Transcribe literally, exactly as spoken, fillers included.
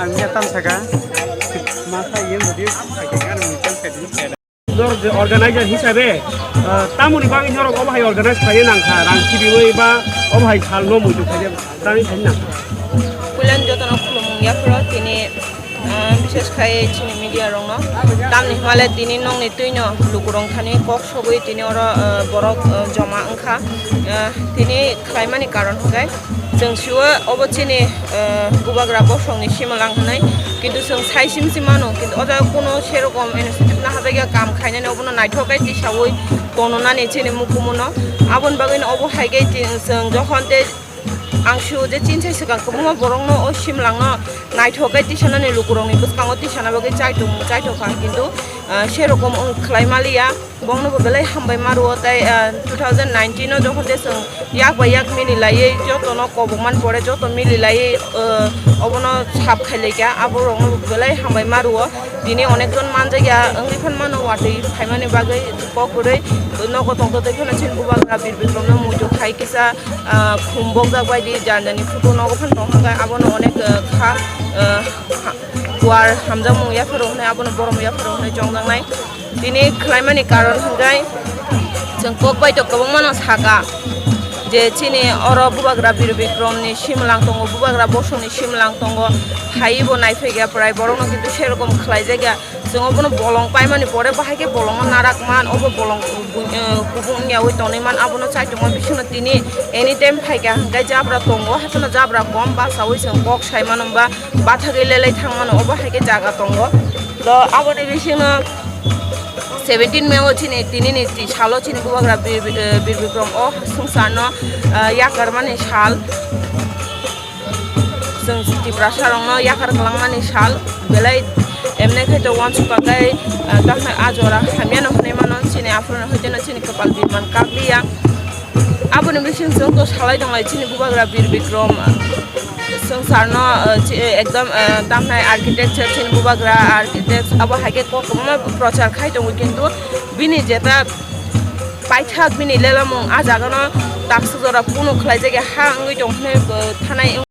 Ang ya tam saka, masa yen video saka kan mi tam saka. Norok je organizer hisabe, ah, tamoni bagwi norok obo hai organize khlaiwi nangkha, rang khibiwi ba obo hai salno muitu khlaiwi tangwi khlaiwi nangkha. Puilan jotono khulumung yaphro tini, ah, bishes khai chini media rokno. Tamni hwnba le tini nongni twino lukurok thani kok sogwi tini oro, ah, borok, ah, joma wngkha. Ah, tini khlaimani karon hwnkhe chwng sio obo chini, eh, bubagra bosongni simalang hwnwi, kintu chwng sai sim sim mano, kintu o jaga kuno serokom initiative naharjakya kam khainani obono naithok khe tisaui tononani chini mukumuno. Aboni bagwino obo hai khe ti-, chwng jokhon tei ang sio je chini sai swkang kwbangma borokno o simalangno naithok khe tisanani lukurokni bwskango tisana bagwi chaitung, chaithok kha, kintu, eh, serokom wng khlai maliya. Bongno bo belai hambai ma rwo, tei, ah, two thousand nineteen o jokhon tei chwng yak bai yak mili laiwi jotono kobok man pore joto mili laiwi, ah, obono sap khai lai kha, abo rokno bo belai hambai ma rwo. Tini onek jon manjakya wngwi phan mano watwi phaimani bagwi kok kwrwi nogo tongtotwi phano chini bubagra Bir Bikrom no muitu khai kisa, ah, khum bokjak bai di jani jani photo nogo phano tong kha, abono onek, ah, kha, ah, ha-, kuar hamjakmung yapharo hwnwi abono borom yapharo hwnwi chongjaknai. Tini khlaimani karon hwnkhe chwng kok bai to kwbangmano saka je chini oro bubagra Bir Bikromni simalang tongo, bubagra bosongni simalang tongo, phaiwi bo naiphaikya prai borokno, kintu serokom khlaijakya. Chwng obono bolong paimani pore bahai khe bolongo narak man, obo bolong bu-, eh, kubung wngyaui tonwi man, abono chaitongma bisingo tini anytime phaikha hwnkhe jabra tongo, haiphano jabra kom bachaui chwng kok sai mano ba bathagwi lelai thang mano, obo hai khe jaga tongo. To aboni bisingo seventeen May o chini, tinini ti salo chini bubagra Bir, Bir, eh, Bir Bikrom o swngcharno, eh, yakarmani sal. Chwng Tiprasa rokno yakar kwlangmani sal, belai emne khai to uansukha khe, eh, tamni a jora hamyano hwnwi mano chini aphuru no hwteno chini kwpal birman kakliya. Aboni bising chwng to salai tonglai chini bubagra Bir Bikrom, eh, swngcharno, eh, chi-, eh, ekdom, eh, tamnai architecture chini bubagra architect abo hai khe kok kwbangma prochar khai tongo, kintu bini jeta paithak bini lelamung a jagano taksa jora phunuk khlaijak ya ha wngwi tong hwnwi, eh, thanai.